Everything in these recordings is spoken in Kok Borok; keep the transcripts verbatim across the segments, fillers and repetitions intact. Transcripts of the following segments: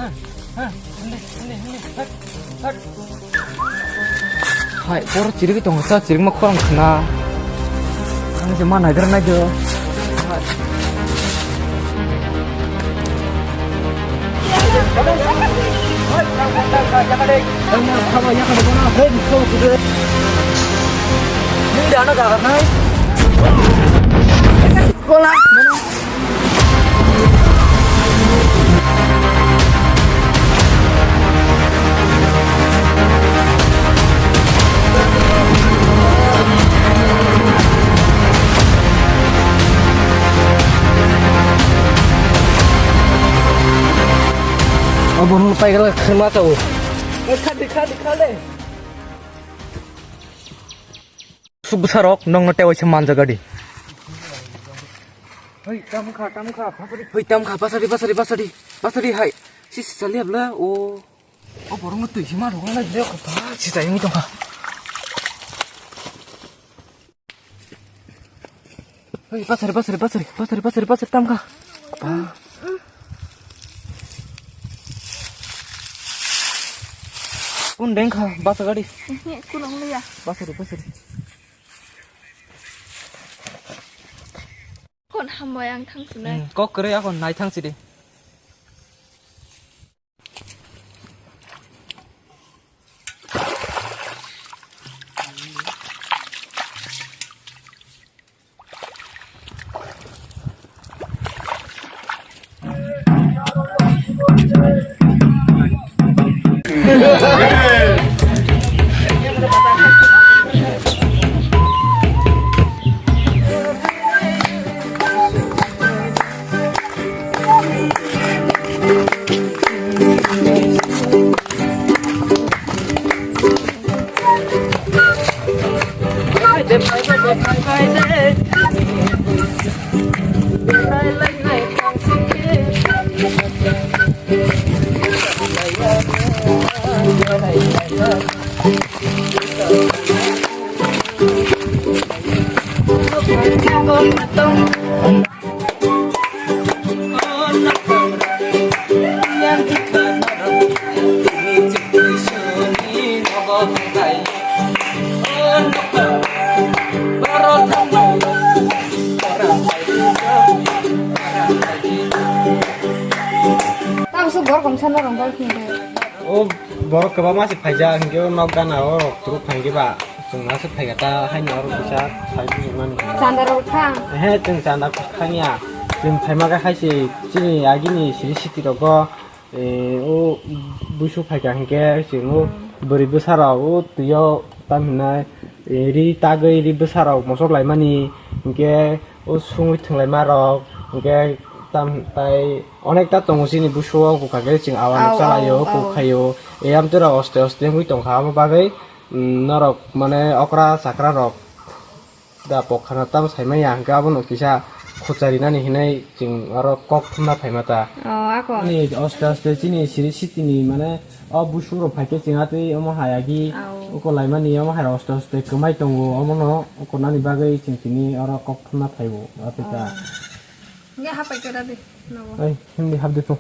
Hai, boro chirigwi tongo, sa chirigma khorang khna. Ang se ma naidra naido. Hai. Nini dano jaga nai. Kola. Obo hwn paigala khema tao. Khadi, khadi, khadi. Subsarok nongno tei waisa manjak gadi. Hoi, tam kha, tam kha, pasari. Hoi, tam kha, pasari, pasari, pasari, pasari hai. Si, si, sali abla, o. O borokno twi si ma rwgwlai le, kha, si chai wngwi tongkha. Hoi, pasari, pasari, pasari, pasari, pasari, pasari, tam kha. Ba. Kun deng kha, basa gadi. Kulong liya. Pasari, pasari. Kon hambai ang thang sunai. Hmm, kok kwrwi akon nai thang sidi. Tamo se borok kongsa norok bai phunukhe. O borok kwbangma se phaijak, hinkhe o nok gana o rok turuk phaikhe ba chwng aswk phaikha ta haino oro kisa phai bujukmani. Chanda rok thang? Ehe, chwng chanda thangya. Chwng phaima khe hai se chini agini siri siti rogo, eh, o busu phaikha hinkhe chwng o bwrwi bwsa rok o twi o tam hinai, eh, ri tagwi ri bwsa rok mosok laimani hinkhe o sungwi thwnglaima rok hinkhe tam tai. Onekta tongo chini busu o, bwkha khe chwng awa Au, nuksa laio, au, kok au. Khaio. Eyam tura oste oste wngwi tongkha, amo bagwi, mm, norok mane okra chakra rok da pok khana tamo saimanya, hwnkhe abono kisa khucharinani hinwi chwng oro kok thumna phaima ta. O, ako. Ani oste oste chini siri sitini mane o busu rok phaikhe chwng atwi omo hai agi Au. Uko laimani omo hai oste oste kwmai tongo, omono uko nani bagwi chwng tini oro kok thumna phaibo, atwi ta. O. Hingke hapai kera de, nogo. Ai, hindi hap de to.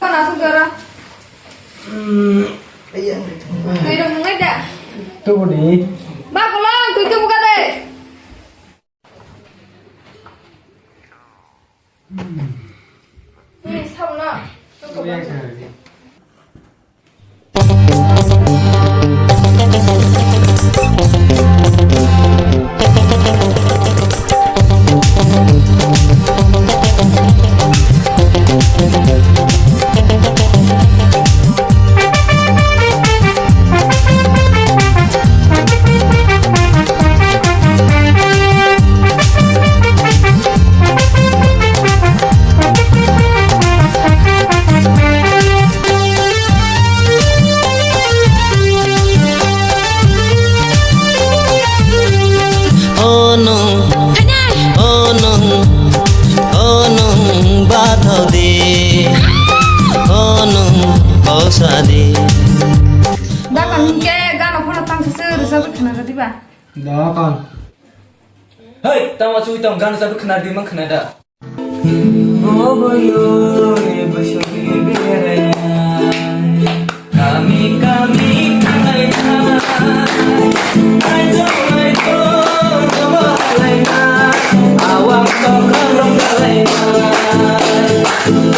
Kana sugara? Hmm, iya. Tui rong ngai da? Tuh, di. Ba, pulang, tui tuh buka de. Ini, sabo na. Iya, sir. Ono, ono, ono, bathodi, ono, osadi. Dakon hingke gana phano tangsa se rwchapwi khna rwdi ba? Dakon. Hei, tamo chui tong gana chabwi khna rwdi mang khna da. Oboyoi bwswkni berainai, kami kami khlainai, naijok naijok khlainai, awang tongkha nokha lainai.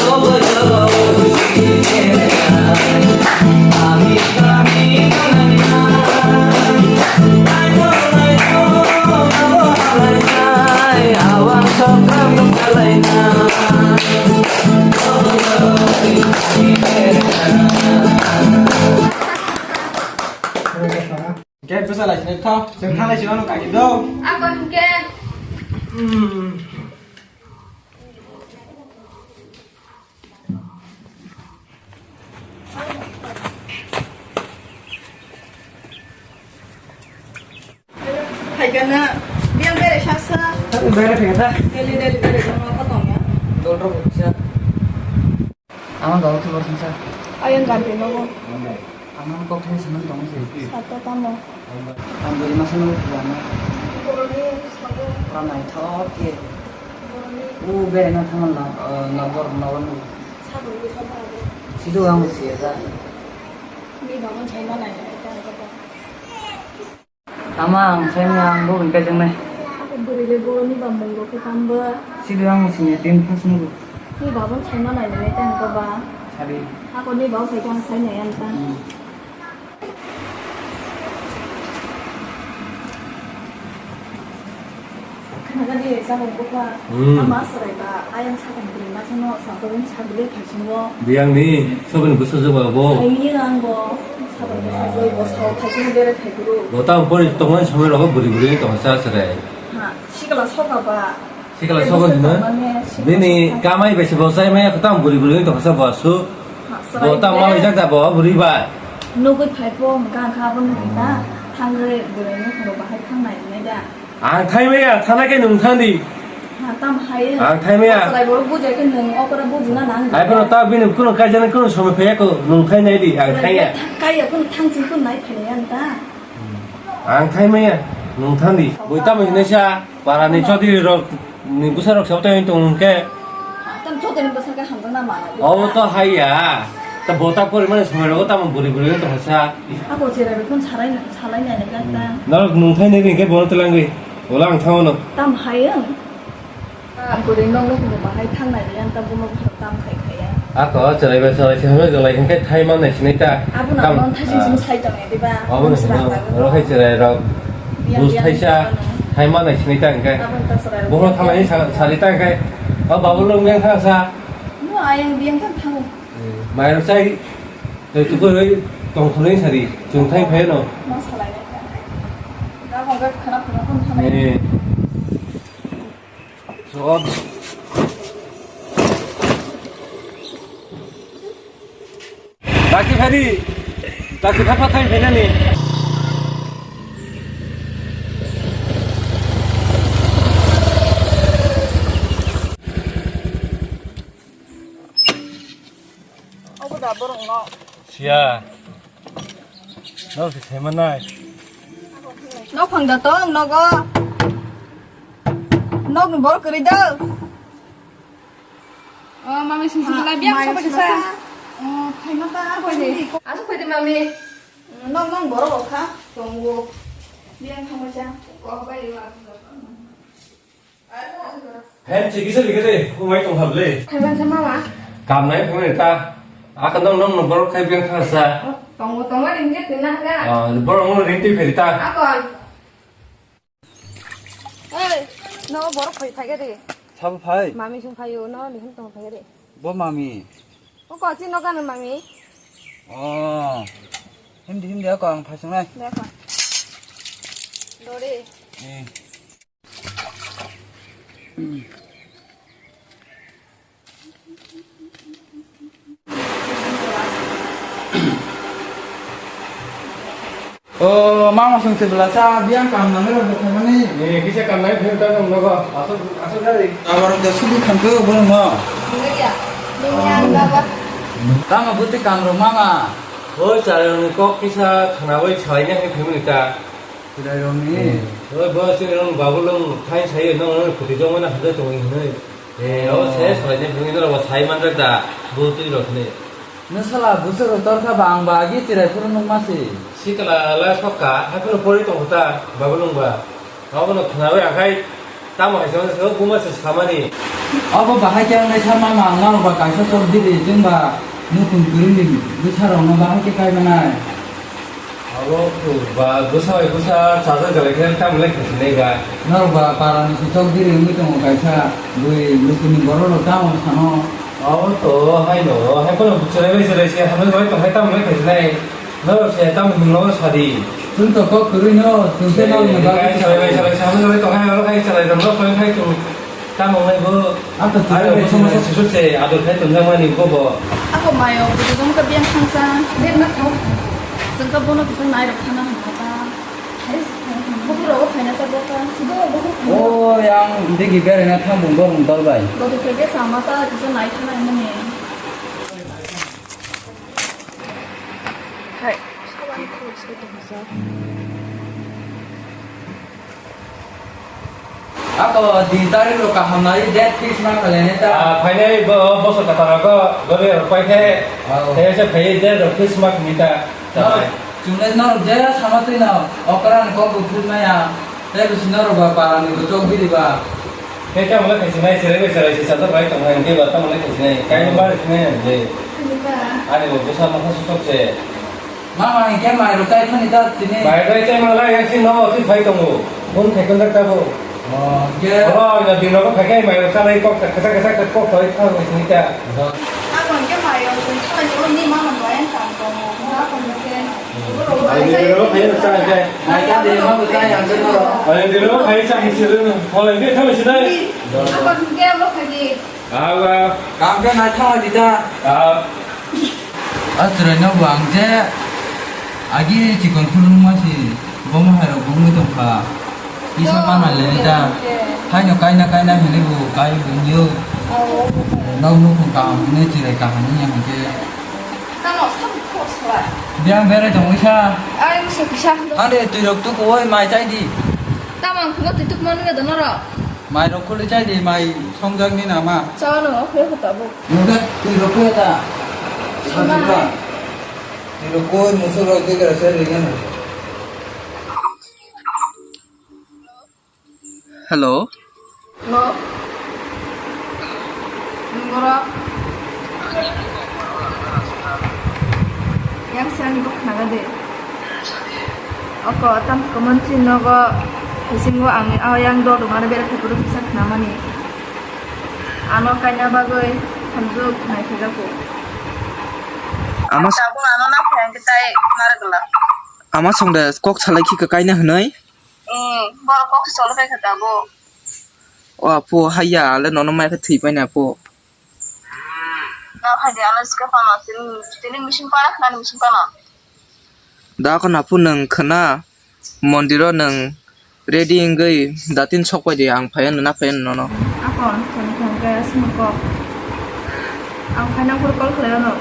Oboyoi bwswkni berainai, kami kami khlainai. Gate bwsa lai sinai tho, chwng thanglai sinai no kaki do. Ako hingke. Hmm. Phaikana, biyang bere sasa. Bere phaikana. Daily, daily, daily, jama kotong ya. Dol rok bisa. Ama gao thubor sangsa. Ayang ganti nogo. Ama kok thai sanang tong se. Sata tamo. Ang beri masa nang thubor na. Boroni sabo. Pura nai thok ke. Boroni. U bere na thamal na, eh, nabor, nabor. Sabo ni sabo. Sido ang siya ta. Ni bangun sai ma nai. Tama ang sai manya ang bo hingka jengnai. Ako bwrwi le boroni ba mung rok khe tamba. Sidi ang sini din phas nugo. Ni babon sai ma nai nai tang ko ba. Sadi. Ako ni babo sai kang sai nai ang tang. Hmm. Khnaga di samung bukha. Hmm. Ama sarai ba ayang sakang bwrwi ma sano sakang sakang bwrwi thaisingo. Biyang ni sobin busu juba bo. Saini ang bo sakang bwsa joi bo sao thaisingo bere thaikuru. Bo tang pori tongmani somoi rogo bwrwi bwrwi tong sa sarai. Ha, sikala soka ba. Sikala soka dina. Bini kamai besi bo sai maya kotang bwrwi bwrwi tong sa bo su. Ha, bo sarai tang be. Malai jak da bo bwrwi ba. Nugui phai po mkang kha bo nugui ta. Thangre bwrwi ni khoro bahai thang nai nai da. Ang thai maya, thana khe nwng thang di. Ha, tam hai. Ang thai maya. Sarai borok bujai khe nwng okora bujina nang. Hai phano ta bini kuno kaijana kuno somoi phaiya ko, nwng thai nai di, ang thai ya. Kaiya kuno thang sing kuno nai phai ya ta. Ang thai maya, nwng thang di. Boi tamo hinai sa, para ni chodri rok ni bwsa rok sa tong tong khe. Tam chodri bwsa khe hamjak na ma. Obo to hai ya. Ta bota pori mani somoi rogo tamo buri buri tong sa. Ako cherai rok kun sarai Salai nai nai ta. Norok nwngthai nai ringkhe bono twlangwi. Wala ang thango no. Tam hai ang. Bwrwi nok nok bo bahai thang nai yang ta bono tam khai khai ya. Ako chwrai bai chwrai se hwnwi jolai hwnkhe thai man nai sinai ta. Abono tam, abono thajin ah, sini sai tong ya diba? Abono sini no. Oro khai chwrai rok. Bus thaisa thai man nai sinai ta hwnkhe. Abono ta chwrai rok. Bono thanglai sa-, sari ta hwnkhe. O babu lung yang thang sa. No ayang biyang thang thango. Mairok chai, tei tukurwi tongthorwi sadi, chwng thai phai no. Ma salai nai ta. Da hongkha khana phano phano thanai. Eh. So. Daki phari, daki phapa thai phainani. Obo da borok no. Siya. Nok si thaimanai. Nok phang da tong nogo. Nok ni borok kwrwi da. Oh, mami sing sing lai biang sobai sa. Oh, thaima ta ar koi. Asu koi de mami. Nok nok borok kha tongo. Biang thangma sa. Ko bai wa. Hem chikisa likere, umai tong hable. Khaiban sa mama. Kam nai phone ta. Aka nong nong nong borok khai biang khasa. Tongo tongo ring je tina ga. Ah, borok nong ring ti pheri ta. Akon. Ei, no borok khai phai ga de. Sabo phai. Mami sung phayo no ni hum tong phai ga de. Bo mami. O ko chi no ga no mami. Oh. Hindi hindi ako ang phai sung nai. Dore. Eh. O mama sung se bela sa biang kam nang ro bokhe mani. Ni kisa kam nai phim ta nang nogo. Asuk asuk dari. Abar da suli kham ko bol ma. Tama buti kam ro mama. O chai rong kok kisa khana bai chai ne phim ni ta. Chwrairokni? Hmm. Oi, bo chwrairok babu lwng thai sayo, nokno khoti jokmano hamjak tongwi hwnwi. Eh, o se soraini bwrwi norok bo sai manjak da, bo twi rok hinwi. Nwsala bwswk rok torkha ba, ang ba agi chirai phuru nukma si. Sikla la sokka, haphuru pori tongkha ta, babu nung ba. Abono khnawi akhai, tamo hai se buma se samani. Abo bahai khe wngnai sa mama, ang norok ba kaisa chok diri, chwng ba nukung kwrwngni bwsarokno bahai khe kai manai. Abo ba bwsa bai bwsa chajak jalai khe tamo le khasinai ba. Norok ba parani se chok diri wngwi tongo kaisa, bui lukurni borok rok tamo sano. Abo to haino, hai phano chwrai bai chwrai se hamjak bai tong hai tamo le khasinai. Norok se tamo hwnwi sadi. Chwng to kok kwrwi no, chwng khe norok ni bagwi. Chwrai bai chwrai se hamjak bai tong hai oro hai chwrai rok no soi khai chwng. Tamo wngwi bo. Ang to chwrai bai chwrai. Bwsa masa susuk se ador khai tonjakmani bo bo. Ako mayo, bwswk ka biyang thangsa. Biyang na thang. Chwng ka bono bwswk nai rok thana hwnma ta. Hai, bukur rok phaina sa bo ka. O, yang digi beraina thang bung borok dol bai. Bodo khe besa ma ta, bwswk nai thana hwnmani. Hai, sabani khoroksa tongsa. Ako din tarik rok kaham nai date fix ma khalai nai ta. Ah, phainai bo, bosor kwtal rogo gori rok pai khe, oh, tei se phai date rok fix ma khmi ta. No, chungnai norok je sama twi no, okra ni kok bo phil maya. Tei bisi norok ba para ni bo chok biri ba. Tei tamo le khaisi nai, serai bai serai si sajak bai tong nai, hwnkhe ba tamo le khaisi nai. Kaini bar si nai, hwnkhe. Ani bo bwsa mokha susok se. Mama, hwnkhe mai rok chai thani ta tini. Mai rok chai mala yang si no, si phai tongo. Phone khai kontak ta bo. Oh, hwnkhe. Oro ina din rogo khai khai mai rok chanai kok, kasa kasa kok thoi thang sini ta. Abo hwnkhe mai rok chai thani, o ni mama no yang tang tongo. Na kon ke. Ani din rogo khai cha khai. Mai ta de ma bo chai ang se no. Ani din rogo khai cha khai sini. Hola, hwnkhe thang sini. Abo hwnkhe abo khai. Awa. Kam khe nai thangwi di ta. Ah. A chwraino bo ang je agi chikon khulumma si bomo hai rok bumui tongkha. Kisa mana le ta. Haino kaina kaina hinwi bo kai bumio. Nau nukhung kaham hinwi chwrai kaham wngya hwnkhe. Tamo sabo khosla. Biyang berai tongwi sa. Ai musa kisa. Ande twi rok tuku oi mai chai di. Tamo ang khugo twi tuk manu ya dono ro. Mai rok khulwi chai di, mai songjakni nama. Chao no, khe kho tabuk. Nungkhe twi rok khe ta. Sima. Sajukha. Twi rok koi musuk rok de kera se ringan. Hello. Hello. Nungora. Yang siang ibu khnaga de. Oko tam kaman chin nogo. Hisingo ang yang do do mane bere khapuru kisa khnamani. Ano kaina bagwi hamju khnai khajaku. Ama tabuk ano na phai ang tai nargla. Ama songde kok salai khi kaina hwnwi. Hmm, borok kok se cholo khe kha tabuk. O apo, haiya, ale nono mai khe thwi paina apo. Na khaidi ale sikhe phano, tini, tini mission para khna mission phano. Da ko na phu nwng khna, mondiro nwng ready wngwi datin sok pai di, ang phai ano na phai ano nono. Apo, tini thang khe asma kok. Ang phai nang phuru call khlai ano.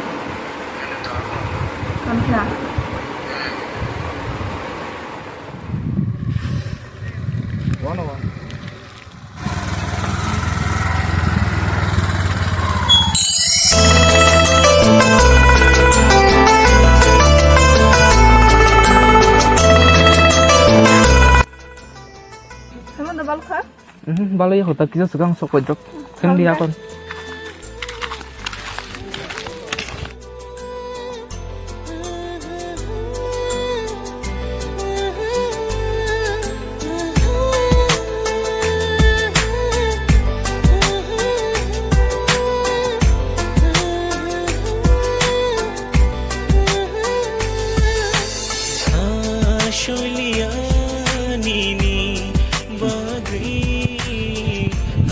Thank you. Hemon da balkha? Mhm, balai hota kisa swkang sok paidrop. Thengdi akon.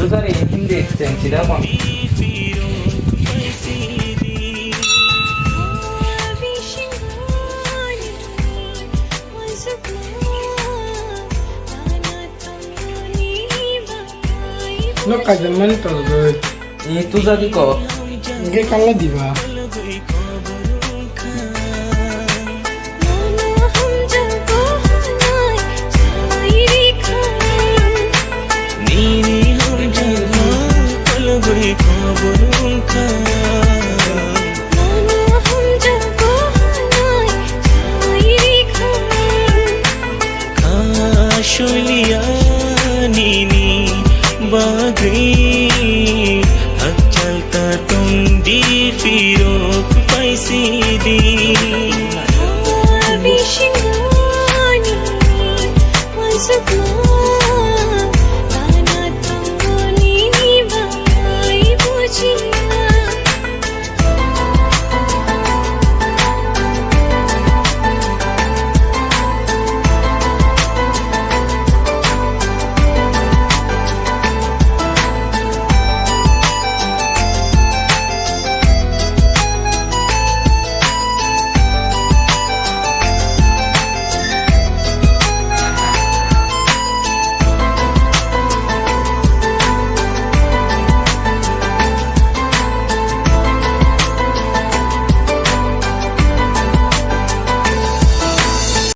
Tuzari Hindi cheng sida kon. Nok kaijakmani tolgwi. Ni tuzadi ko. Hingke kalla diba. Bunung kha. Nono hamjago hanai sai rikha. Kha suliya nini ba